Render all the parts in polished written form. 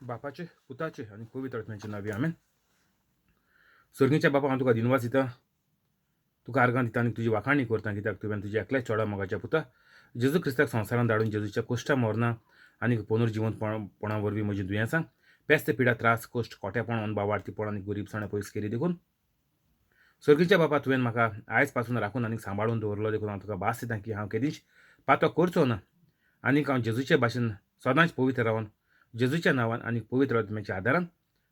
बापाचे, पुताचे आनी पवित्र आत्म्याचे नांवी, आमेन. सर्गीच्या बापा, हांव तुका दिनवास दिता, तुका आर्गां दिता आनी तुजी वाखाणी करता, कित्याक तुवें तुज्या एकल्याच चेडा मोगाच्या पुता जेजू क्रिस्ताक संवसारांत धाडून जेजूच्या कोश्टा मरना आनी पुनर्जिवंतपणा वरवीं म्हजी दुयेंसां, पेस्त, पिडा, त्रास, कश्ट, खोटेपण, अनभावार्थीपण आनी गरिबसाणें पयस केली. देखून सर्गीच्या बापा, तुवें म्हाका आयज पासून राखून आनी सांबाळून दवरलो, देखून हांव तुका भास दिता की हांव केदींच पातो करचो ना आनीक हांव जेजूचे भाशेन सदांच पवित्र रावन जेजूच्या नांवान आनी पवित्र आत्म्याच्या आदारान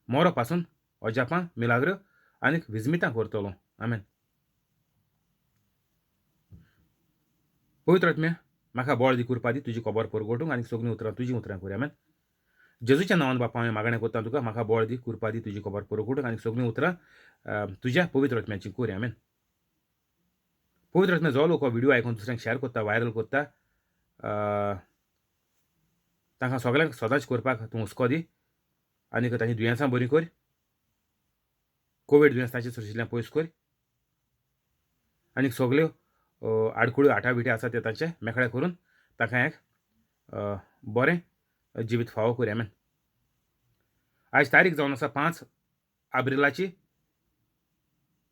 मोरो पासून अजापां, मिलाग्र आनीक विजमितां करतलो. आमेन. पवित्र आत्म्या, म्हाका बळ दी, कुरपा दी तुजी खबर परगटूंक आनी सगळीं उतरां तुजीं उतरां करूं. आमेन. जेजूच्या नांवान बापा, हांवें मागणें करता तुका, म्हाका बळ दी, कुरपा दी तुजी खबर परगटूंक आनी सगळीं उतरां तुज्या पवित्र आत्म्याची करूं. आमेन. पवित्र आत्म्या, जो लोक हो व्हिडियो आयकून दुसऱ्यांक शेअर करता, व्हायरल करता, तांकां सगळ्यांक सदांच करपाक तूं हुस्को दी आनी तांची दुयेंसां बरीं कर, कोवीड दुयेंस तांचे सरशिल्ल्यान पयस कर आनी सगल्यो आडखळ्यो आटाविटी आसा ते तांचे मेकळे करून तांकां एक बरें जिवीत फावो कर. आमेन. आयज तारीख जावन आसा 5 एप्रिलाची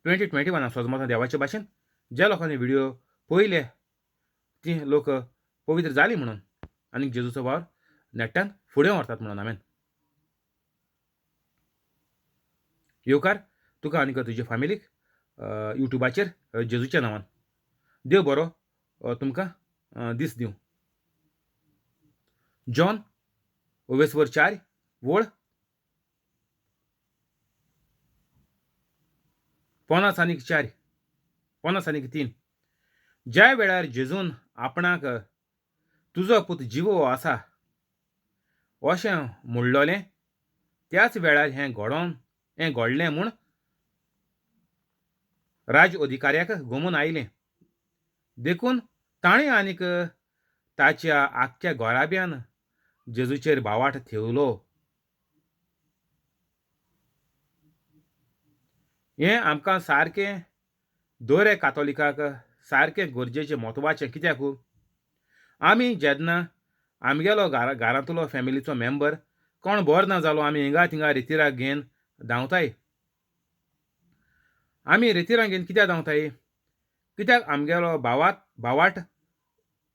2021. सोजमतां देवाचे भाशेन ज्या लोकांनी व्हिडियो पळयले ती लोक पवित्र जाली म्हणून आनी जेजूचो वावर नेट्टान फुडें व्हरतात म्हणून. आमेन. येवकार तुका आनी तुज्या फामिलीक युट्यूबाचेर जेजूच्या नांवान. देव बरो तुमकां दीस दिवं. जॉन ओवेसवर 4 वळ 54, 53. ज्या वेळार जेजून आपणाक तुजो पूत जिवो आसा अशें म्हणलोलें त्याच वेळार हें घडलें म्हूण राज अधिकाऱ्याक गमून आयलें. देखून ताणें आनीक ताच्या आख्ख्या घराब्यान जेजूचेर भावाट थेवलो. हें आमकां सारकें दर एक कातोलिकाक सारकें गरजेचें, म्हत्वाचें. कित्याक आमी जेन्ना आमगेलो घरांतलो फॅमिलीचो मेंबर कोण बरो ना जालो, आमी हिंगा थिंगा रितिराक घेवन धांवताय. आमी रितिराक घेवन कित्याक धांवताय? कित्याक आमगेलो भावाट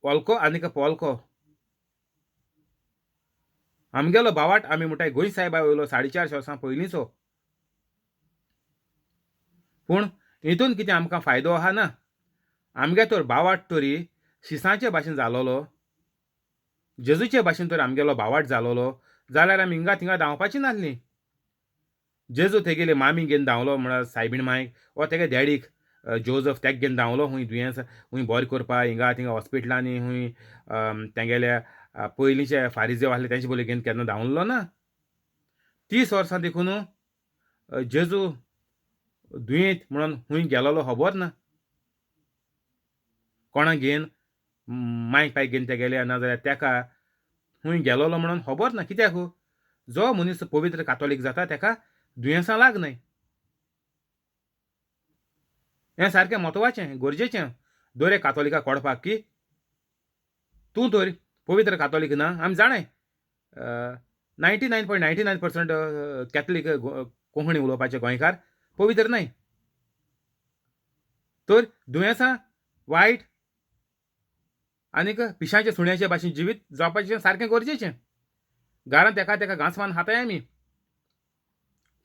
पोलको आनीक पोलको. आमगेलो भावाट आमी म्हणटाय गोंय साहेबा वयलो 450 वर्सां पयलींचो. पूण हितून कितें आमकां फायदो आहा ना? आमगे तर भावाट तरी शिसांचे भाशेन जालोलो, जेजूचे भाशेन तर आमगेलो भावाट जालोलो जाल्यार आमी हिंगा थिंगा धांवपाची नासली. जेजू तेगेले मामी घेवन धांवलो म्हळ्यार सायबीण मायक वा तेगे डॅडीक जोजफ तेका घेवन धांवलो खूंय दुयेंस खूंय बरें करपा हिंगा थिंगा हॉस्पिटलांनी खूंय तेगेल्या पयलींचे फारिजेव आसले तेंचे बोले घेवन केन्ना धांवलो ना. 30 वर्सां देखून जेजू दुयेंत म्हणून खूंय गेलोलो खबर ना. कोणा घेवन मायक पायक घेवन ते गेले नाजाल्यार तेका खूंय गेलोलो म्हणून खबर ना. कित्याक जो मनीस पवित्र कातोलीक जाता तेका दुयेंसां लागनाय. हें सारकें म्हत्वाचें, गरजेचें दर एक कातोलिका कळपाक की तूं तर पवित्र कातोलीक ना. आमी जाणाय 99.99% कॅथलीक कोंकणी उलोवपाचे गोंयकार पवित्र न्हय. तर दुयेंसां वायट आनीक पिशांचे सुण्याचे भाशेन जिवीत जावपाचें सारकें गरजेचें. घरांत एका तेका घांस मारून खाताय आमी.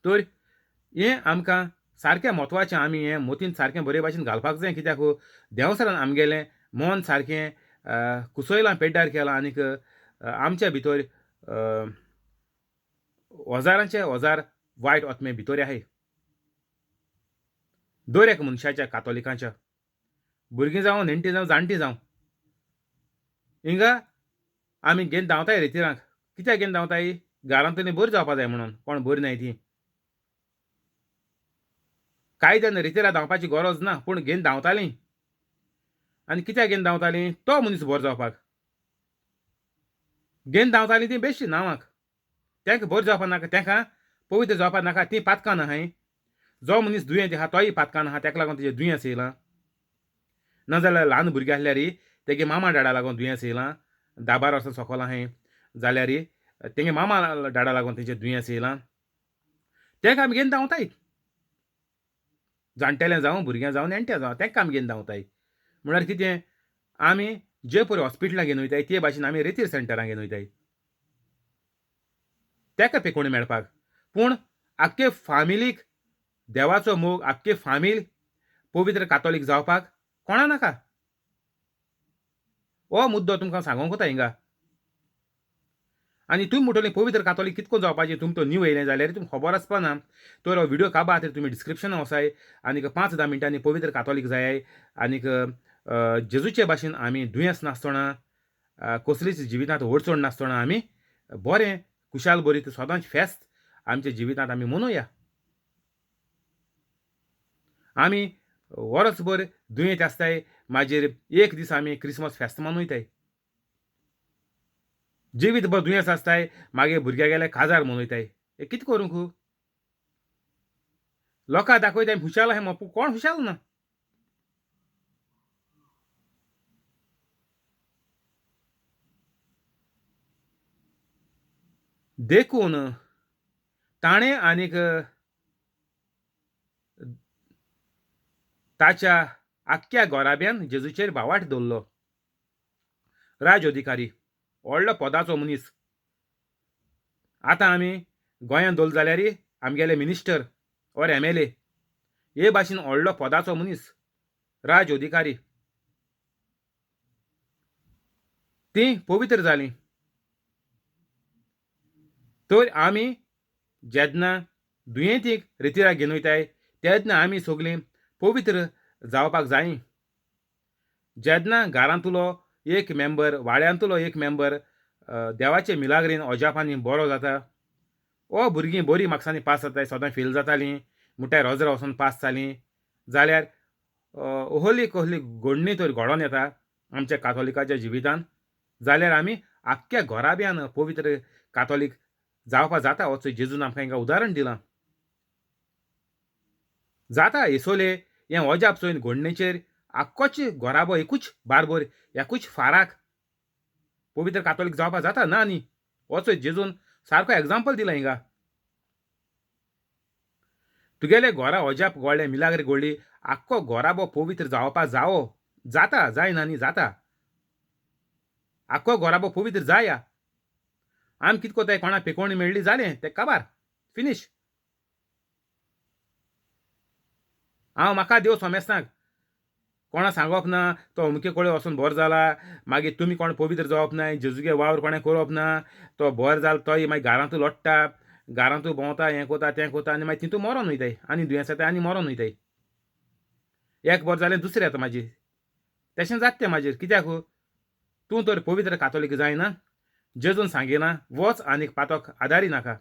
तर हें आमकां सारकें म्हत्वाचें, आमी हें मोतीन सारकें बरे भाशेन घालपाक जाय. कित्याक देंवसरान आमगेलें मन सारकें कुसयलां, पेड्ड्यार केलां आनीक आमच्या भितर हजारांचे हजार वायट आत्मे भितर आहाय. दर एक मनशाच्या कातोलिकांच्या, भुरगीं जावं, नेणटीं जावं, जाणटीं जावं, हिंगा आमी घेवन धांवताय रेतिरांक. कित्याक घेवन धांवताय? घरांतली बरी जावपा जाय म्हणून. कोण बरी नाय ती कायद्यान रेतिरा धांवपाची गरज ना, पूण घेवन धांवतालीं. आनी कित्याक घेवन धांवतालीं? तो मनीस बरो जावपाक घेवन धांवतालीं ती बेश्टी नांवाक. तेंका बरें जावपा नाका, तेंका पवित्र जावपा नाका, तीं पातकां नाहाय. जो मनीस दुयेंत आहा तोय पातकां आहा, तेका लागून तेजें दुयेंस येयलां. नाजाल्यार ल्हान भुरगें आसल्यार तेगे मामा डाडा लागून दुयेंस येयलां, 10-12 वर्सां सोकोल आहाय जाल्यार तेंगे मामा डाडा लागून तेंचे दुयेंस येयलां तेंका आमी घेवन धांवताय. जाणटेले जावं भुरग्यां जावं नेणटे जावं तेंका आमी घेवन धांवताय. म्हळ्यार कितें आमी जे पळय हॉस्पिटलां घेवन वयताय ते भाशेन आमी रेतीर सेंटरां घेवन वयताय तेका पेकोवणी मेळपाक. पूण आख्खे फामिलीक देवाचो मोग, आख्खे फामील पवित्र कातोलीक जावपाक कोणा नाका. हो मुद्दो तुमकां सांगूंक वता हिंगा. आनी तुमी म्हणटली पवित्र कातोलीक कितको जावपाचें, तुमी तो न्यू येयलें जाल्यार तुमकां खबर आसपा ना. तर हो व्हिडियो काबार तर तुमी डिस्क्रिप्शनाक वचाय आनीक 5-10 मिनटांनी पवित्र कातोलीक जाय आनीक जेजूचे भाशेन आमी दुयेंस नासतना कसलीच जिवितांत अडचण नासतना आमी बरें खुशाल बरीत सदांच फेस्त आमच्या जिवितांत आमी मनोवया. आमी वरसभर दुयेंत आसताय, मागीर एक दीस आमी क्रिसमस फेस्त मनयताय. जिवीतभर दुयेंस आसताय, मागीर भुरग्यां गेले काजार मनयताय. हें कितें करूंक? लोकांक दाखयताय हुशाल आहाय म्हूण, कोण हुशाल ना. देखून ताणें आनीक ताच्या आख्ख्या गोराब्यान जेजूचेर भावार्थ दवरलो. राज अधिकारी व्हडलो पदाचो मनीस. आतां आमी गोंयांत दवरलो जाल्यार आमगेले मिनिस्टर ओर MLA हे भाशेन व्हडलो पदाचो मनीस राज अधिकारी तीं पवित्र जालीं. तर आमी जेन्ना दुयेंतीक रेतिराक घेवन वयताय तेन्ना आमी सगळीं पवित्र जावपाक जाय. जेन्ना घरांतलो एक मेंबर, वाड्यांतलो एक मेंबर देवाचे मिलाग्रीन अजापांनी बरो जाता, ओ भुरगीं बरीं मार्क्सांनी पास जाताय, सदां फेल जातालीं म्हणटाय रोजरा वचून पास जालीं जाल्यार ओहली कहली घडणी तर घडोवन येता आमच्या कातोलिकाच्या जिवितान, जाल्यार आमी आख्ख्या घराब्यान पवित्र कातोलीक जावपा जाता. हो जेजून आमकां हिंगा उदाहरण दिलां. जाता हेसोले हें अजाप चोयन घडणेचेर आख्खोच घराबो एकूच बारबर एकूच फाराक पवित्र कातोलीक जावपा जाता ना न्ही. हो चोय जेजून सारको एग्जाम्पल दिलां हिंगा. तुगेले घरा अजाप घडलें, मिलाग्र घडली, आख्खो घराबो पवित्र जावपा जावो जाता, जायना न्ही, जाता. आख्खो घराबो पवित्र जाया. आमी कितें कोताय, कोणा पेकोवणी मेळ्ळी जालें तें काबार फिनीश. हांव म्हाका देव सोमेस्तांक कोणा सांगप ना तो अमके कडेन वचून बरो जाला, मागीर तुमी कोण पवित्र जावप ना, जेजूगे वावर कोणें करप ना, तो बरो जाला तोय मागीर घरांतू लोट्टा, घरांतू भोंवता, हें कोता तें कोता आनी मागीर तितू मरोन वयताय आनी दुयेंस जाता आनी मरोन वयताय. एक बरें जालें दुसरें येता मागीर, तशें जाता तें मागीर. कित्याक तूं तर पवित्र कातोलीक जायना, जेजून सांगिना वच आनीक पातक आदारी नाका.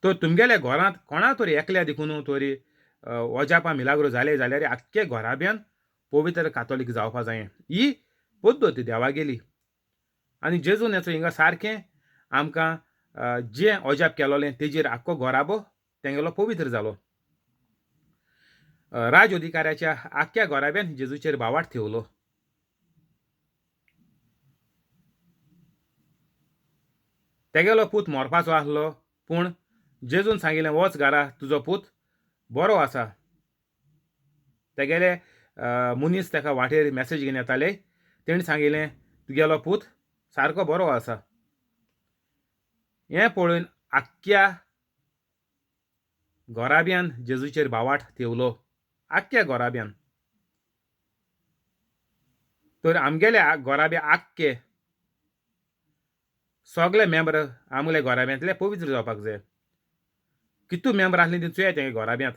तर तुमगेल्या घरांत कोणा तरी एकल्या देखून तरी अजापां मिलाग्रो जाले जाल्यार आख्खे घराब्यान पवित्र कातोलीक जावपा जाय. ही पद्दत देवागेली. आनी जेजून हेचो हिंगा सारकें आमकां जें अजाप केलोलें तेजेर आख्खो घराबो तेंगेलो पवित्र जालो. राज अधिकाऱ्याच्या आख्ख्या घराब्यान जेजूचेर भावार्थ ठेवलो. तेगेलो पूत मरपाचो आसलो, पूण जेजून सांगिलें वच घरा, तुजो पूत बरो आसा. तेगेले मनीस तेका वाटेर मॅसेज घेवन येताले, तेणें सांगिलें तुगेलो पूत सारको बरो आसा. हें पळोवन आख्ख्या घराब्यान जेजूचेर भावार्थ ठेवलो, आख्ख्या घराब्यान. तर आमगेले घराबे आख्खे सगळे मेंबर आमगेले घराब्यांतले पवित्र जावपाक जाय. कितू मेंबर आसले ती चोया तेंगे घराब्यांत.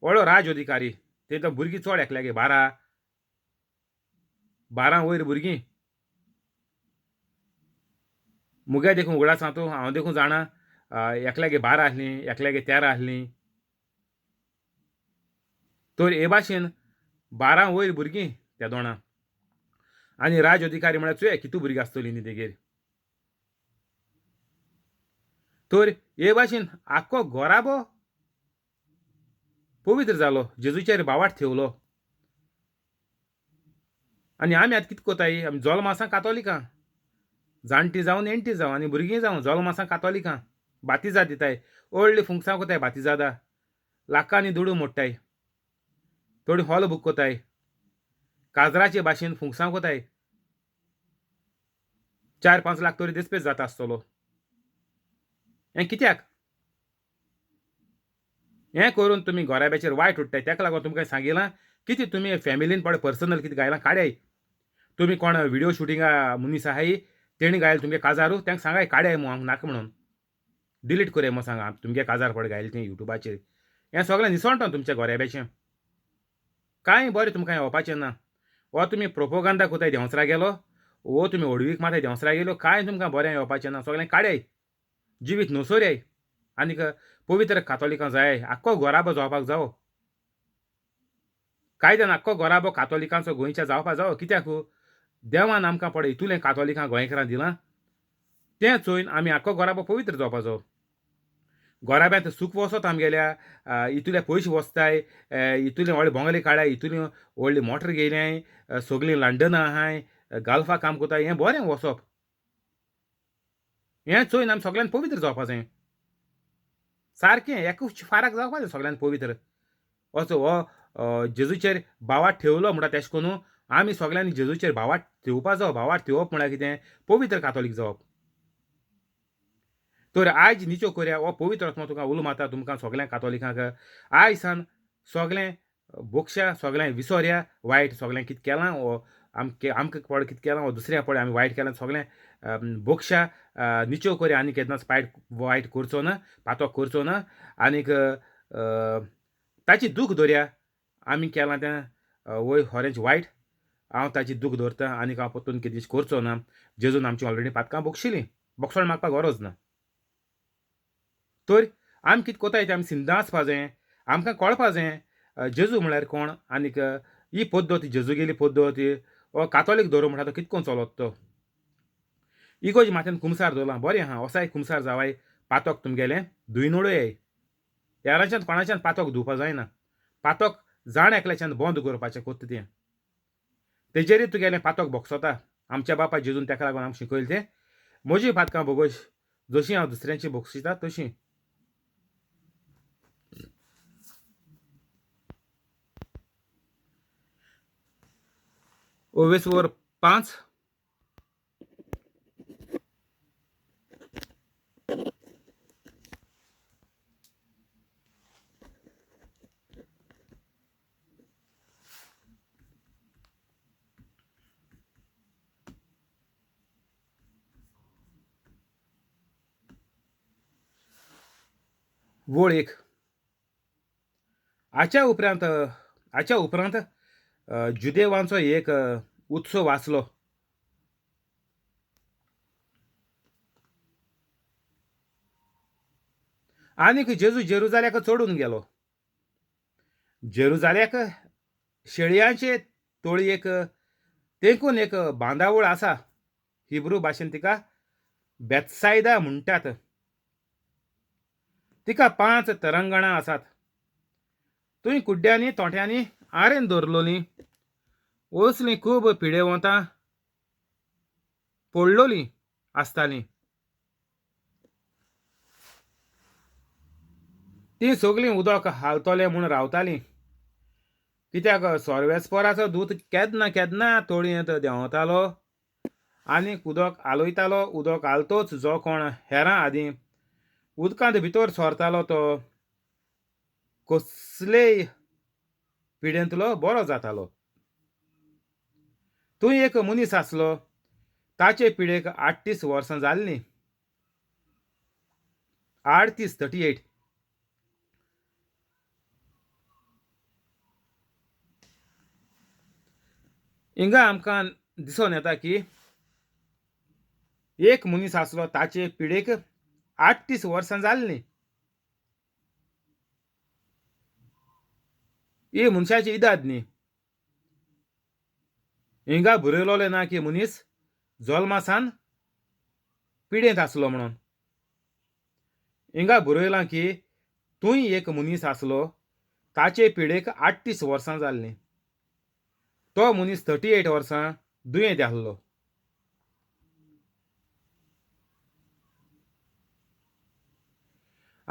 व्हडलो राज अधिकारी ते तर भुरगीं चड एकल्यागे 12 वयर भुरगीं. मुगे देखून उगडास तूं, हांव देखून जाणा, एकल्यागे 12 आसलीं, एकल्यागे 13 आसलीं. तर हे भाशेन 12 वयर भुरगीं त्या दोणां. आनी राज अधिकारी म्हळ्यार चोया कितू भुरगीं आसतलीं न्ही तेगेर. तर हे भाशेन आख्खो घराबो पवित्र जालो, जेजूचेर भावार्थ ठेवलो. आनी आमी आतां कितें कोताय, आमी जल्म आसा कातोलिकां, जाणटी जावं नेणटी जावं आनी भुरगीं जावं जल्मासां कातोलिकां बातिजा दिताय, व्हडलीं फुंगसां कोताय बातिजादा, लाखांनी दुडू मोडटाय, थोडी हॉल बूक कोताय, काजराचे भाशेन फुंगसां कोताय, 4-5 लाख तरी दिसपेस जाता आसतलो. हें कित्याक? हें करून तुमी गोराब्याचेर वायट उडटाय. ताका लागून तुमकां सांगिलां कितें तुमी फॅमिलीन पळय पर्सनल कितें गायलां काड्याय. तुमी कोण व्हिडियो शुटिंगा मनीस आहाय तेणी गायल तुमगे काजारू, तांकां सांगाय काड्याय मू आमकां नाका म्हणून, डिलीट करया मू सांगा तुमगे काजार पळय गायलें तें युट्यूबाचेर. हें सगळें निसणटा तुमच्या गोऱ्याब्याचें, कांय बरें तुमकां येवपाचें ना. हो तुमी प्रोपोगांदा कोताय देंवसरा गेलो, हो तुमी व्हडवीक माताय देंवसरा गेलो, कांय तुमकां बरें येवपाचें ना. सगळें काड्याय, जिवीत नोसोरयाय आनीक पवित्र कातोलिकां जाय, आख्खो गोराबो जावपाक जावो कायद्यान, आख्खो गोराबो कातोलिकांचो गोंयच्या जावपाक जावो. कित्याक देवान आमकां पळय इतुलें कातोलिकां गोंयकारां दिलां तें चोयन आमी आख्खो गोराबो पवित्र जावपाक जावो. गोराब्यांत सूख वचत आमगेल्या, इतुले पयशे वचताय, इतुले व्हडले बोंगले काडाय, इतुली व्हडली मोटर घेयल्याय, सगळीं लंडना आहाय, गाल्फा काम कोताय, हें बरें वचप. हें चोयन आमी सगळ्यान पवित्र जावपा जाय, सारकें एकूच फाराक जावपा जाय सगळ्यान पवित्र. असो हो जेजूचेर भावार्थ ठेवलो म्हणटा तेश कोनू आमी सगळ्यांनी जेजूचेर भावार्थ ठेवपा जावो. भावार्थ ठेवप म्हळ्यार कितें? पवित्र कातोलीक जावप. तर आयज निचो करया हो पवित्र आत्मो तुका उलो मारता तुमकां सगळ्या कातोलिकांक, आयज सान सगळें बोगशा, सगळें विसोरया, वायट सगळें कितें केलां हो आमकां पळय कितें केलां हो दुसऱ्या पळय आमी वायट केलां सगळें बोगशा निचो करया. आनी केन्नाच वायट करचो ना, पातोक करचो ना, आनीक ताची दूख दवरया. आमी केलां तें वय खरेंच वायट, हांव ताची दूख दवरता आनीक हांव परतून कितें करचो ना. जेजून आमची ऑलरेडी पातकां बोगशिलीं, बोगसण मागपाक गरज ना. तर आमी कितें कोताय तें आमी सिंदा आसपा जाय, आमकां कळपा जाय जेजू म्हळ्यार कोण, आनीक ही पद्दत जेजूगेली पद्दत हो कातोलीक धर्म म्हणटा तो कितें करून चलत तो. इगोर्ज माथ्यान कुमसार दवरलां, बरें आहा, असाय कुमसार जावाय, पातक तुमगेलें धुयन उडयाय. हेरांच्यान कोणाच्यान पातक धुवपा जायना, पातक जाण एकल्याच्यान बंद करपाचें कोत्ता तें, तेजेरूय तुगेलें पातक बोगसता. आमच्या बापा जेजून ताका लागून आमकां शिकयलें तें, म्हजी पातकां बोगोश जशीं हांव दुसऱ्यांची बोगशिता तशीं. ओवेसवर 5 वळ 1. आच्या उपरांत जुदेवांचो एक उत्सव आसलो. आनीक जेजू जेरुजाल्याक चडून गेलो. जेरुजाल्याक शेळयांचे तोळयेक तेंकून एक बांदावळ आसा, हिब्रू भाशेन तिका बेत्सायदा म्हणटात. तिका 5 तरंगणां आसात. थंय कुड्ड्यांनी तोंट्यांनी आरेन दवरलोलीं असलीं खूब पिडेवंतां पडलोलीं आसतालीं. तीं सगळीं उदक हालतलें म्हूण रावतालीं, कित्याक सोर्वेस्पराचो दूत केन्ना केन्ना तळयेंत देंवतालो आनी उदक हालयतालो. उदक हालतोच जो कोण हेरां आदीं उदकांत भितर सरतालो तो कसलेय पिडेंतलो बरो जातालो. थंय एक मनीस आसलो, ताचे पिडेक 38 वर्सां जाल्लीं. 38. हिंगा आमकां दिसून येता की एक मनीस आसलो, ताचे पिडेक 38 वर्सां जाल्लीं. ही मनशाची इदाद न्ही. हिंगा बरयलोलें ना की मनीस जल्मासान पिडेंत आसलो म्हणून. हिंगा बरयलां की तूंय एक मनीस आसलो, ताचे पिडेक 38 वर्सां जाल्लीं. तो मनीस 38 वर्सां दुयेंत आसलो.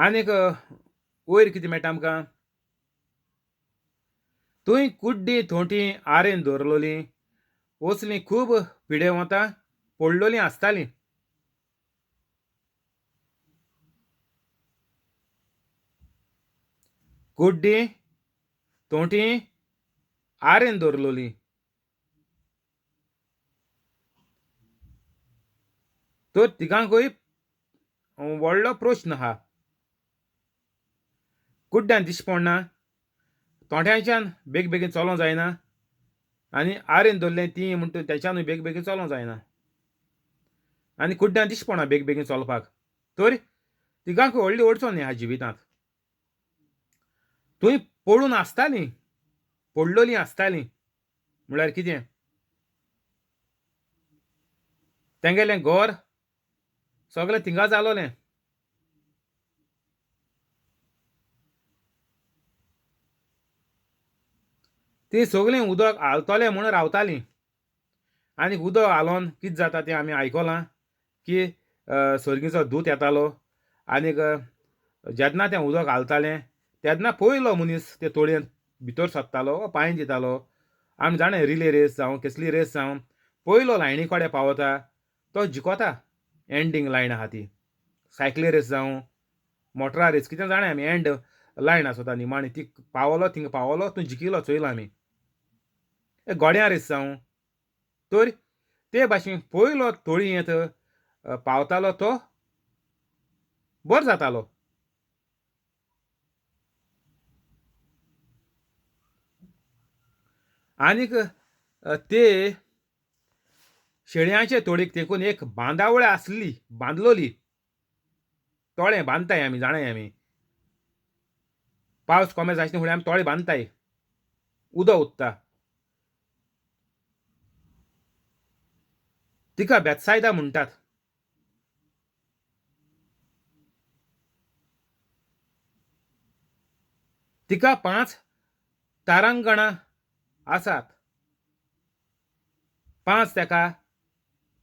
आनीक वयर कितें मेळटा आमकां? थंय कुड्डीं थोंटी आरेन दवरलोलीं वसलीं खूब पिडेवंतां पडलोलीं आसतालीं. कुड्डीं तोंटी आरेन दवरलोलीं. तर तिगांकूय व्हडलो प्रस्न आहा. कुड्ड्यान दिश्टी पडना, तोंड्याच्यान बेग बेगीन चलोवंक जायना आनी आरेन दवरलें ती म्हणटा तेच्यानूय बेग बेगीन चलोवंक जायना आनी कुड्ड्यान दिश्टी पडना बेग बेगीन चलपाक. तर तिगांकूय व्हडली अडचण ह्या जिवितांत. थंय पडून आसतालीं, पडलोलीं आसतालीं. म्हणल्यार कितें, तेंगेलें घर सगळें थिंगा जालोलें. तीं सगळीं उदक हालतलें म्हूण रावतालीं आनी उदक हालोवन कितें जाता तें आमी आयकलां की सर्गीचो दूत येतालो आनीक जेन्ना तें उदक हालतालें तेन्ना पयलो मनीस ते तोळयेंत भितर सरतालो वा पांय दितालो. आमी जाणा रिले रेस जावं कसली रेस जावं पयलो लायनी कडेन पावता तो जिखता. एंडींग लायन आहा ती, सायकली रेस जावं मोटरा रेस कितें जाणा आमी, एंड लायन आसता निमाणी ती पावलो थिंगा पावलो तूं जिखिलो चोयला आमी. गोड्यां रेस जावं तर ते भाशेन पयलो तोळयेंत पावतालो तो बरो जातालो. आनीक ते शेळयांचे तोडीक तेकून एक बांदावळ आसली, बांदलोली. तोळें बांदताय आमी जाणाय आमी, पावस कमी जायना फुडें आमी तोळें बांदताय, उदक उत्ता. तिका बेतसायदा म्हणटात. तिका 5 तारांगणां आसात. 5 तेका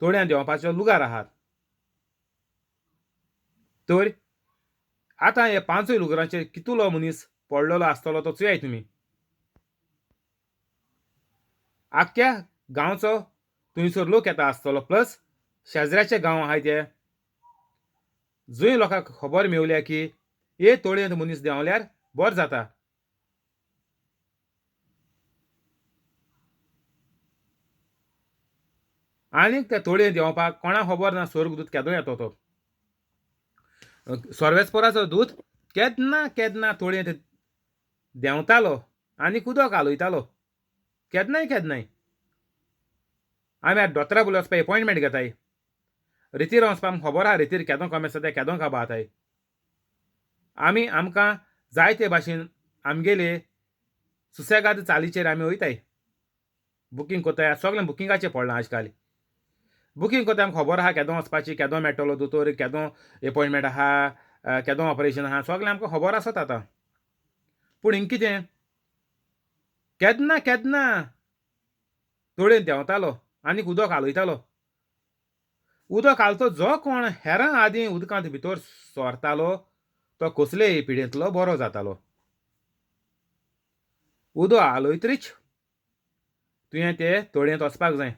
तोड्यां देंवपाच्यो लुगार आहात. तर आतां हे 5 लुगरांचेर कितलो मनीस पडलेलो आसतलो तो चोयाय तुमी. आख्ख्या गांवचो थंयसर लोक येता आसतलो, प्लस शेजऱ्याचे गांव आहाय ते जंय लोकांक खबर मेवल्या की हे तोळयेंत मनीस देंवल्यार बरो जाता. आनीक त्या तोळयेंत देंवपाक कोणाक खबर ना स्वर्गदूत केदो येतो तो. सर्वेस्पराचो दूत केन्ना केन्ना तोळयेंत देंवतालो आनी उदक हालयतालो केन्नाय केन्नाय. आमी आतां दोतोरा बोलो वचपा एपॉयंटमेंट घेताय, रेतीर वचपा आमकां खबर आहा रेतीर केदो कमी आसा तें केदो काबार जाताय. आमी आमकां जायते भाशेन आमगेले सुसेगाद चालीचेर आमी वयताय, बुकींग करताय, सगळें बुकिंगाचेर पडलां आजकाल. बुकींग करता आमकां खबर आहा केदो वचपाची, केदो मेळटलो दोतोर, केदो एपॉयंटमेंट आहा, केदो ऑपरेशन आहा, सगळें आमकां खबर आसता आतां. पूण हिंग कितें केन्ना केन्ना तोळयेंत देंवतालो आनी उदक हालयतालो. उदक हालतो जो कोण हेरां आदीं उदकांत भितर सरतालो तो कसलेय पिडेंतलो बरो जातालो. उदक हालयतरीच तुवें ते तोळयेंत वचपाक जाय.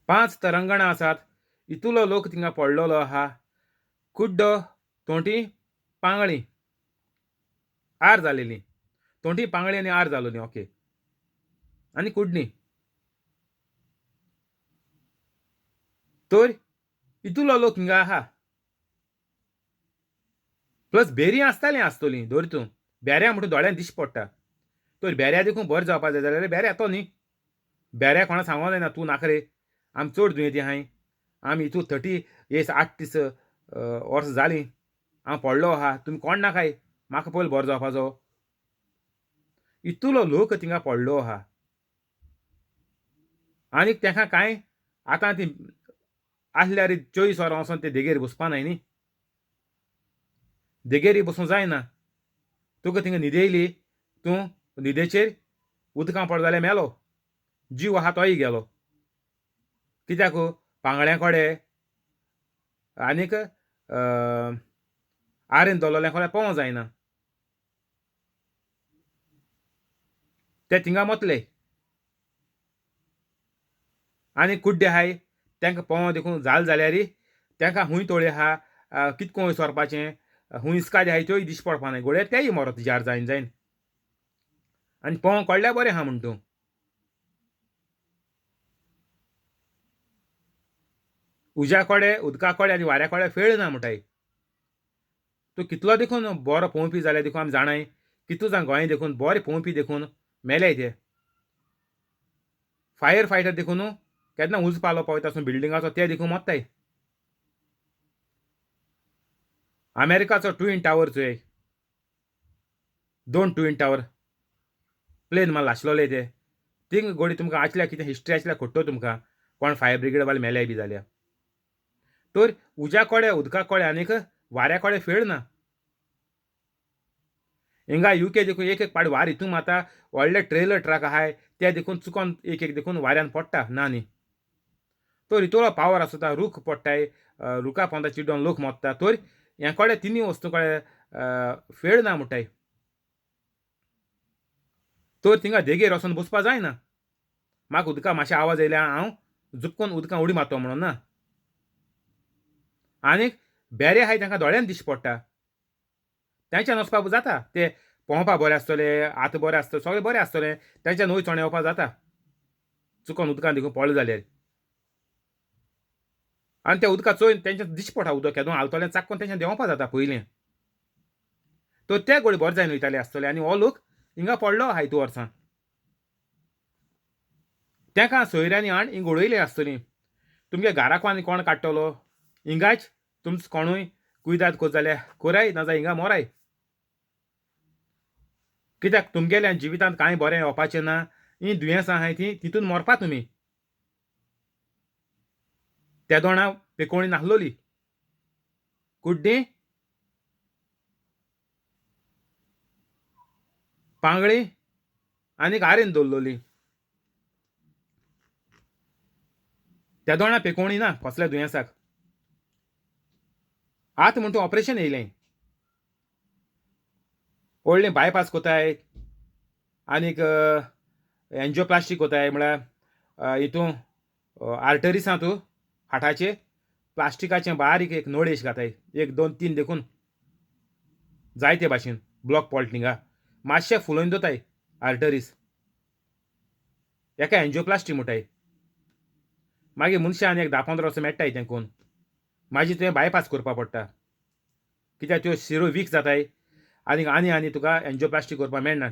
5 तरंगणां आसात, इतलो लोक थिंगा पडलेलो आहा. कुड्डो, तोंटी, पांगळी आर जालेली, तोंटी पांगळी आनी आर जालोली, ओके, आनी कुडणी. तर इतलो लोक हिंगा आहा. प्लस बेरीं आसतालीं आसतलीं धर तूं बेऱ्या म्हणून दोळ्यान दिश्टी पडटा. तर बेऱ्या देखून बरें जावपा जाय जाल्यार बेऱ्या तो न्ही, बेऱ्या कोणा सांगो जायना तूं नाका रे, आमी चड दुयेंती आहाय, आमी हितू 30 येस 8 दीस वर्सां जालीं हांव पडलो आहा, तुमी कोण नाकाय, म्हाका पयलीं बरो जावपाचो. इतलो लोक थिंगा पडलो आहा. आनीक तेका कांय आतां ती आसल्यार 24 वरां वचोन ते देगेर बसपा नाय न्ही, देगेरी बसूंक जायना. तुका थिंगा न्हिद येयली, तूं न्हिदेचेर उदकां पडलो जाल्यार मेलो, जीव आहा तोय गेलो. कित्याक पांगळ्यां कडेन आनीक आरेन दवरलें कोल्याक पोवों जायना, ते थिंगा मोतले. आनी कुड्डे आहाय तांकां पोवों देखून जाल जाल्यार तांकां खूंय तोळी आहा, कितको सोरपाचें, खूंय इस्कादी आहाय त्योय दिश्टी पडपा नाय, घोडये तेय मरत जार जायन जायन. आनी पोवों कळ्ळ्यार बरें आहा म्हण तूं. उज्या कोडे, उदका कोडे आनी वाऱ्या कोडे फेळ ना म्हणटाय. तूं कितलो देखून बरो पोंवपी जाल्यार देखून आमी जाणाय, कितू जाण गोंय देखून बरे पोंवपी देखून मेल्याय ते. फायर फायटर देखून केन्ना उजो पालो पावयता आसूं बिल्डिंगाचो ते देखून मोत्ताय. अमेरिकाचो ट्विन टावर चोय, दोन ट्विन टावर प्लेन माल आसलेले ते, थिंग गोडी तुमकां आसल्या कितें हिस्ट्री आसल्या खोट्टो तुमकां, कोण फायर ब्रिगेड वाले मेल्याय बी जाल्यार. तर उज्या कोडे, उदका कोडे आनीक वाऱ्या कोडे फेळ ना. हिंगा युके देखून एक एक पाट वार हितून माता, व्हडले ट्रेलर ट्रक आहाय ते देखून चुकोन एक एक देखून वाऱ्यान पडटा ना न्ही. तर हितूलो पावर आसता, रूख पडटाय, रुखा पोंदा चिड्डोन लोक मोत्ता. तर ह्या कोडे तिनूय वस्तू कोडे फेळ ना म्हणटाय. तर थिंगा देगेर वचोन बसपा जायना. म्हाका उदका मातशें आवाज येयल्या हांव जुपकोन उदकां उडी मारतो म्हणून ना. आनीक बेरे आहाय तांकां दोळ्यान दिश्टी पडटा, तेंच्यान वचपाक जाता, ते पोंवपा बरें आसतले, हात बरें आसतले, सगळें बरें आसतलें, तेंच्यान वयर चोण येवपा जाता चुकोन उदकान देखून पडलें जाल्यार. आनी त्या उदका चोय तेंच्यान दिश्टी पडटा, उदक केदो हालतलें चाक्कोन तेंच्यान देंवपा जाता पयलें. तर ते गोळी बरें जायन वयताले आसतले. आनी हो लोक हिंगा पडलो आहाय तूं वर्सां, तेका सोयऱ्यांनी हाण हिंग उडयलें आसतलीं. तुमगे घराक आनी कोण काडटलो, हिंगाच तुमचो कोणूय कुयदाद कोत जाल्यार कोराय, ना जाल्यार हिंगा मोराय. कित्याक तुमगेल्या जिवितांत कांय बरें येवपाचें ना, हीं दुयेंसां आहाय तीं तितून मरपा तुमी. त्या दोणा पेकोणी नासलोली कुड्डी पांगळी आनीक आरेन दवरलोली. त्या दोणा पेकोणी ना कसल्या दुयेंसाक. आतां म्हण तूं ऑपरेशन येयलें, व्हडलें बायपास कोताय आनीक एन्जियोप्लास्टीक कोताय, म्हळ्यार हितून आर्टरीसां तूं हार्टाचे प्लास्टिकाचें बारीक एक नळेश घाताय, 1 2 3 देखून जायते भाशेन ब्लॉक पडटा थिंगा, मातशें फुलोवन दवरताय आर्टरीस, हेका एन्जियोप्लास्टी म्हणटाय. मागीर मनशां एक 10-15 वर्सां मेळटाय तें कोन्न, मागीर तुवें बायपास करपा पडटा, कित्याक त्यो शिरो वीक जाताय आनीक आनी आनी तुका एन्जियोप्लास्टी करपाक मेळना,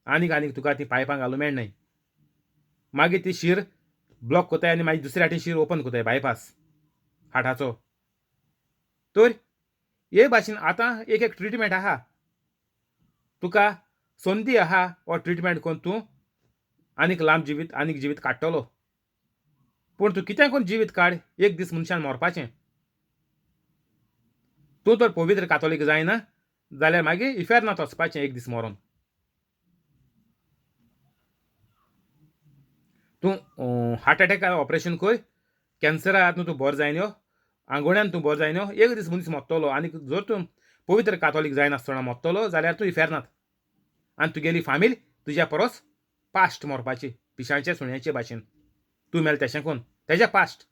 आनीक आनीक तुका ती पायपां घालूंक मेळनाय. मागीर ती शीर ब्लॉक कोताय आनी मागीर दुसऱ्या हाटीन शीर ओपन कोताय बायपास हार्टाचो. तर हे भाशेन आतां एक एक ट्रिटमेंट आहा, तुका संदी आहा हो ट्रिटमेंट करून तूं आनीक लांब जिवीत आनीक जिवीत काडटलो. पूण तूं कितें करून जिवीत काड, एक दीस मनशान मरपाचें. तूं तर पवित्र कातोलीक जायना जाल्यार मागीर इफेर्नांत वचपाचें एक दीस मरोन. तूं हार्ट एटॅक ऑपरेशन कर, कॅन्सरा तूं बरो जायना, आंगोण्यान तूं बरो जायना, एक दीस मनीस मोत्तलो. आनी जर तूं पवित्र कातोलीक जायनासतना मोत्तलो जाल्यार तूं इफेर्नांत, आनी तुगेली फामील तुज्या परस पास्ट मरपाची, पिशांचे सुण्याचे भाशेन. तूं मेल तेशें कोन तेज्या पास्ट.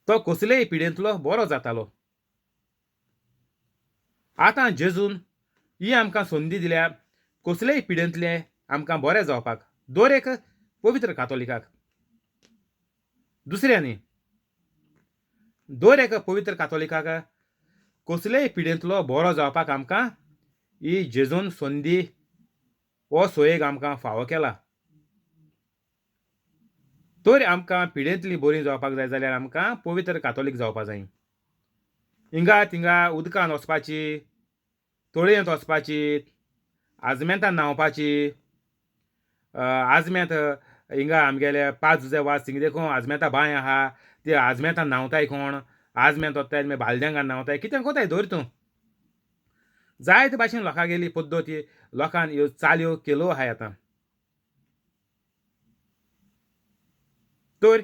तो कसलेय पिडेंतलो बरो जातालो. आतां जेजून ही आमकां संदी दिल्या कसलेय पिडेंतले आमकां बरें जावपाक, दर एक पवित्र कातोलिकाक. दुसऱ्यांनी दर एक पवित्र कातोलिकाक कसलेय पिडेंतलो बरो जावपाक आमकां ही जेजून संदी हो सोयेग आमकां फावो केला. तर आमकां पिडेंतली बरी जावपाक जाय जाल्यार आमकां पवित्र कातोलीक जावपाक जाय. हिंगा थिंगा उदकान वचपाची, तळयेंत वचपाची, आजमेंतान न्हांवपाची, आजमेंत हिंगा आमगेले 5 जुजे वाज थिंगा देखून आजमेंता बांय आहा, ते आजमेंतान न्हांवताय कोण, आजमेंत वताय मागीर बालदेंगान न्हांवताय, कितें कोताय धर तूं. जायते भाशेन लोकांगेली पद्दती लोकांन ह्यो चालयो केल्यो आहाय आतां. तर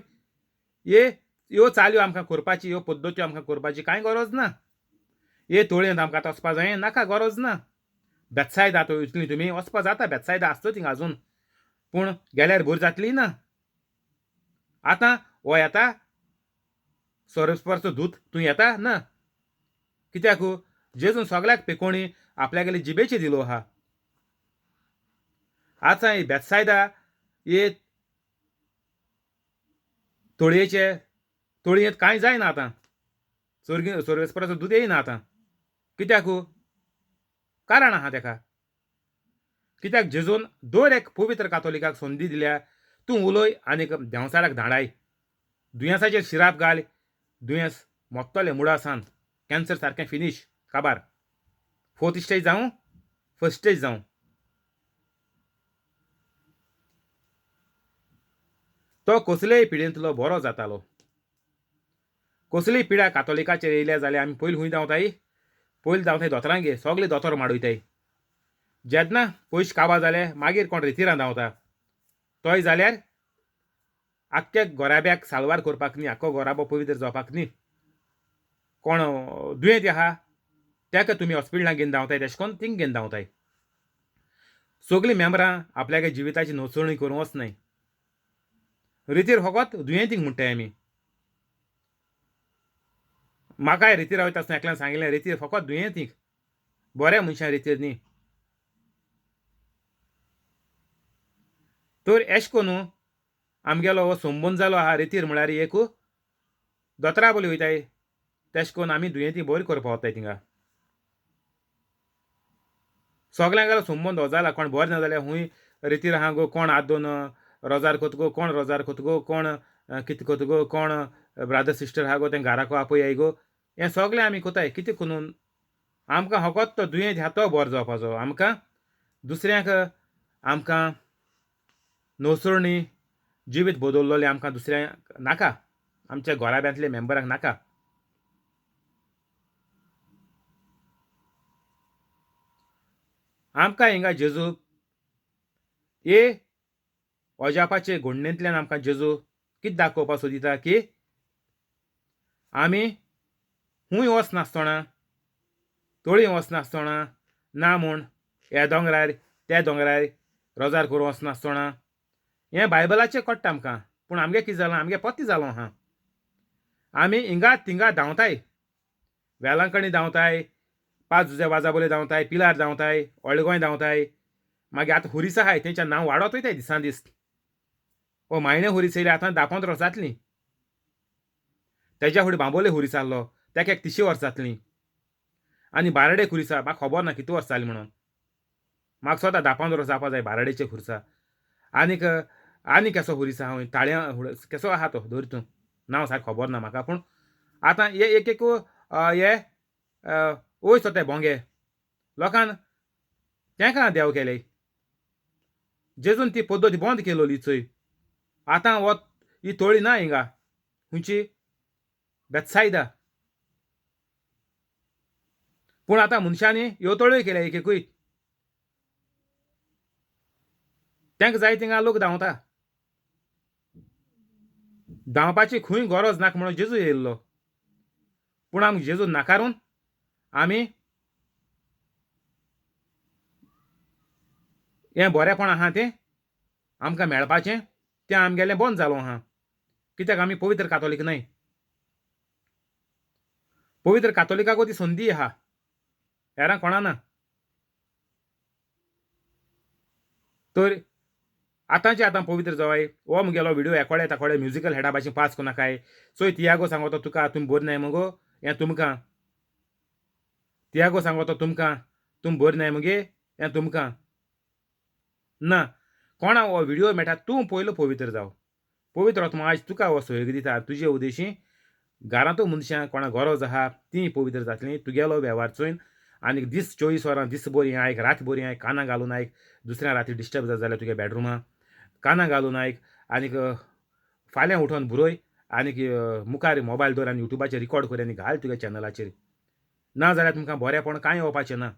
ये ह्यो चाल्यो आमकां करपाची, ह्यो पद्दत्यो आमकां करपाची कांय गरज ना. हे तोळयेंत आमकां आतां वचपा जाय नाका, गरज ना. बेतसायदा आतां वयतली तुमी, वचपा जाता, बेतसायदा आसतो थिंगा अजून, पूण गेल्यार बरी जातली ना. आतां हो येता सोरस्परचो दूत, तूं येता ना, कित्याक जेजून सगळ्याक पेकोणी आपल्यागेले जिबेचे दिलो आहा. आतां ही बेतसायदा हे तोळयेचे तोळयेंत कांय जायना आतां, सोर्वेस्पराचो दूद येयना आतां, कित्याक कारण आहा तेका. कित्याक जेजून दर एक पवित्र कातोलिकाक संदी दिल्या, तूं उलय आनीक देंवचाराक धाडाय, दुयेंसाचेर शिराप घाल, दुयेंस मोत्तलें मुळासान, कॅन्सर सारकें फिनीश काबार, फोर्थ स्टेज जावं फर्स्ट स्टेज जावं. तो कसलेय पिडेंतलो बरो जातालो. कसलीय पिडा कातोलिकाचेर येयल्या जाल्यार आमी पयलीं खूंय धांवताय, पयलीं धांवताय दोतोरांगेर, सगळे दोतोर माडयताय. जेन्ना पयशे काबार जाले मागीर कोण रेतिरां धांवता, तोय जाल्यार आख्ख्या गोराब्याक साल्वार करपाक न्ही, आख्खो गोराबो पवित्र जावपाक न्ही. कोण दुयेंत आहा ताका तुमी हॉस्पिटलां घेवन धांवताय, तेशें कोन्न थिंग घेवन धांवताय. सगळीं मेंबरां आपल्यागे जिविताची नोचणी करूंक वचनाय, रेतीर फकत दुयेंतींक म्हणटाय आमी. म्हाकाय रेतीर वयता आसतना एकल्यान सांगिल्लें, रेतीर फकत दुयेंतींक, बऱ्या मनशां रेतीर न्ही. तर एश कोन्नू आमगेलो हो संबंद जालो आहा रेतीर म्हळ्यार एक दोतोरा बोली वयताय, तेश कोन्न आमी दुयेंती बरी करपा वताय थिंगा. सगल्यांगेलो संबंद हो जाला, कोण बरें ना जाल्यार खूंय रेतीर आहा गो, कोण हात दोन रोजार कोत गो, कोण रोजार कोत गो, कोण कितें कोत गो, कोण ब्रादर सिस्टर आहा गो तें घराको आपय गो, हें सगळें आमी कोताय. कितें करून आमकां फकत तो दुयेंत आहा तो बरो जावपाचो, आमकां दुसऱ्यांक आमकां नोसरणी जिवीत बदल्लोलें आमकां दुसऱ्यांक नाका, आमच्या घराब्यांतले मेंबरांक नाका. आमकां हिंगा जेजू हे अजापाचे घडणेंतल्यान आमकां जेजू कितें दाखोवपाक सोदिता की आमी खूंय वचनासतना, तळी वचनासतना, ना म्हूण ह्या दोंगरार त्या दोंगरार रोजार करूंक वचनासतना, हें बायबलाचें कळटा आमकां. पूण आमगे कितें जालां, आमगे पत्ते जालो आहा, आमी हिंगा थिंगा धांवताय, वेलांकणी धांवताय, पांच जुजे वाजा बोले धांवताय, पिलार धांवताय, व्हडले गोंय धांवताय, मागीर आतां हुरीस आहाय तेंच्या नांव वाडत वयताय दिसान दीस. हो मायणे हुरीस येयले आतां 10-15 वर्सां जातलीं, तेज्या फुडें बांबोले हुरीस आहलो तेका एक 30 वर्सां जातलीं, आनी बाराडे खुरीसा म्हाका खबर ना कितू वर्सां जालीं म्हणून, म्हाका स्वता 10-15 वर्सां जावपा जाय बाराडेचे खुर्सा. आनीक आनी केसो हुरीस आहा ताळ्या केसो आहा तो धर तूं, नांव सारकें खबर ना म्हाका. पूण आतां हे एक एक हे वयर सोदताय भोंगे लोकान तेंका देव केले, जेजून ती पद्दत बंद केलोली चोय. आतां हो ही तोळी ना हिंगा खंयची बेतसायदा, पूण आतां मनशांनी ह्यो तळयो केल्या एक एकूय, तेंका जाय थिंगा लोक धांवता, धांवपाची खंय गरज नाका म्हणून जेजू येयल्लो. पूण आमकां जेजू नाकारून आमी हें बरेंपण आहा तें आमकां मेळपाचें तें आमगेलें बंद जालो आहा, कित्याक आमी पवित्र कातोलीक न्हय. पवित्र कातोलिकाक ती संदी आहा, हेरांक कोणा ना. तर आतांचे आतां पवित्र जावाय. हो मुगेलो व्हिडियो एकोडे ताकोडे म्युजिकल हेडा भाशेन पास कोनाकाय. चोय तियागो सांगता तुका तुमी बरी नाय मुगो, हें तुमकां तियागो सांगता तुमकां तुमी बरी नाय मुगे, हें तुमकां ना. कोणा हो व्हिडियो मेळटा तूं पयलो पवित्र जाव. पवित्र आत्मा आयज तुका हो सहयोग दिता, तुजे उद्देशी घरांतू मनशां कोणा गरज आहा तीं पवित्र जातलीं तुगेलो वेव्हार चोयन. आनी दीस 24 वरां दीस बरी आयक, रात बरी आयक, कानां घालून आयक, दुसऱ्या राती डिस्टर्ब जाता जाल्यार तुगे बेडरुमा कानां घालून आयक. आनीक फाल्यां उठोन बरय आनीक मुखार मोबायल दवर आनी युट्यूबाचेर रिकॉर्ड कर आनी घाल तुगे चॅनलाचेर, ना जाल्यार तुमकां बरेंपण कांय येवपाचें ना.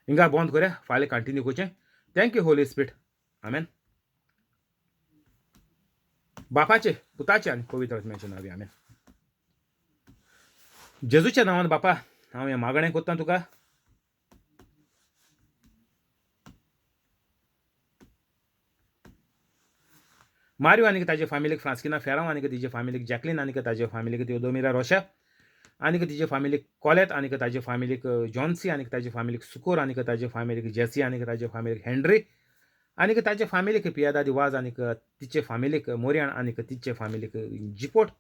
हिंगा बंद करया, फाल्यां कंटिन्यू करचें. Thank you Holy Spirit. आमेन. बापाचे, पुताचे आनी पवित्र आत्म्याचे नांवी आमेन. जेजूच्या नांवान बापा हांव हें मागणें करता तुका. मारियो आनी ताजे फामिलीक, फ्रांस्किना फेरांव आनी तिजे फामिलीक, जॅकलीन आनी ताजे फामिलीक, तेओदोमिरा रोशा आनी तिजे फामिलीक, कॉलेत आनी ताजे फामिलीक, जॉन्सी आनी ताजे फामिलीक, सुकोर आनी ताजे फामिलीक, जेसी आनी ताजे फामिलीक, हेनरी आनी ताजे फामिलीक, पियादादी वाज आनी तिचे फामिलीक, मोरियान आनी तिचे फामिलीक, जिपोट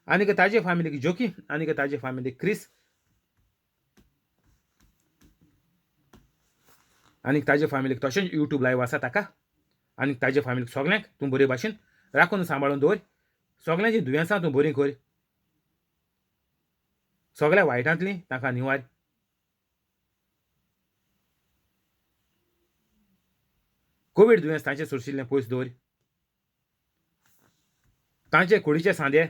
आनी ताजे फामिलीक, जोकी आनी ताजे फामिलीक, क्रिस आनी ताजे फामिलीक, तशेंच यूट्यूब लायव आसा ताका आनी ताजे फामिलीक सगल्यांक तूं बरे भाशेन राखून सांबाळून दवर. सगल्यांची दुयेंसां तूं बरीं कर. सगळ्या वायटांतलीं तांकां निवार. कोवीड दुयेंस तांचे सोरशिल्लें पयस दवर. तांचे कुडीचे सांदे,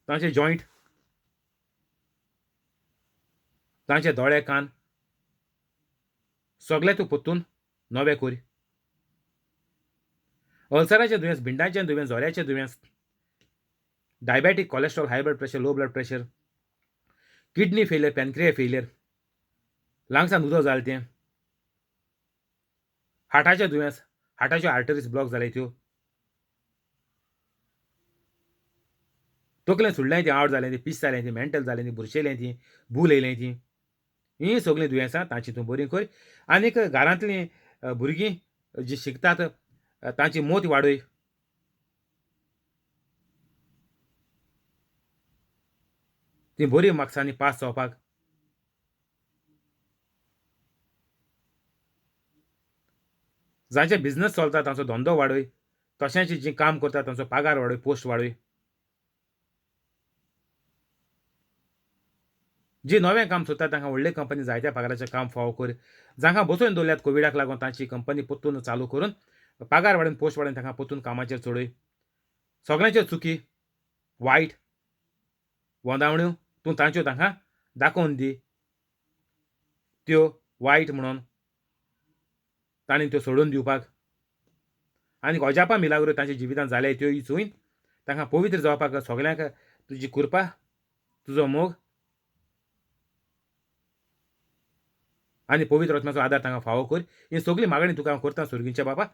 तांचे जॉयंट, तांचे दोळे, कान सगळे तूं परतून नवे कर. अल्सराचें दुयेंस, भिंडाचें दुयेंस, जोऱ्याचें दुयेंस, diabetic, cholesterol, high blood pressure, low blood pressure, kidney failure, pancreas failure, लंग्सान उदक जालें तें, हार्टाचें दुयेंस, हार्टाच्यो आर्टरीज ब्लॉक जाले त्यो, तकलें सुडलें तें, आवट जालें तें, पीस जालें तें, मेंटल जालें तें, बुरशेलें तीं, भूल येयलें तीं, हीं सगळीं दुयेंसां तांची तूं बरीं कर. आनीक घरांतलीं भुरगीं जीं शिकतात तांची मोत वाडय. तीं बरीं मार्क्सांनी पास जावपाक. जांचे बिजनस चलता तांचो धंदो वाडय. तशेंच जीं काम करता तांचो पगार वाडय, पोस्ट वाडय. जी नवें काम सोदता तांकां व्हडले कंपनी जायत्या पगाराचें काम फावो कर. जांकां बसोवन दवरल्यात कोविडाक लागून तांची कंपनी परतून चालू करून पगार वाडोवन, पोस्ट वाडोवन तांकां परतून कामाचेर चडय. सगळ्यांच्यो चुकी, वायट वंदावण्यो तूं तांच्यो तांकां दाखोवन दी, त्यो वायट म्हणून तांणी त्यो सोडून दिवपाक. आनी अजापां मिलाग्रो तांच्या जिवितांत जाले त्यो चोयन तांकां पवित्र जावपाक सगल्यांक तुजी कृपा, तुजो मोग आनी पवित्र आत्म्याचो आदार तांकां फावो कर. ही सगळी मागणी तुका हांव करता सुर्गींच्या बापा,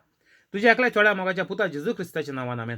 तुज्या एकल्या चोड्या मोगाच्या पुता जेजू क्रिस्ताच्या नांवान आमेन.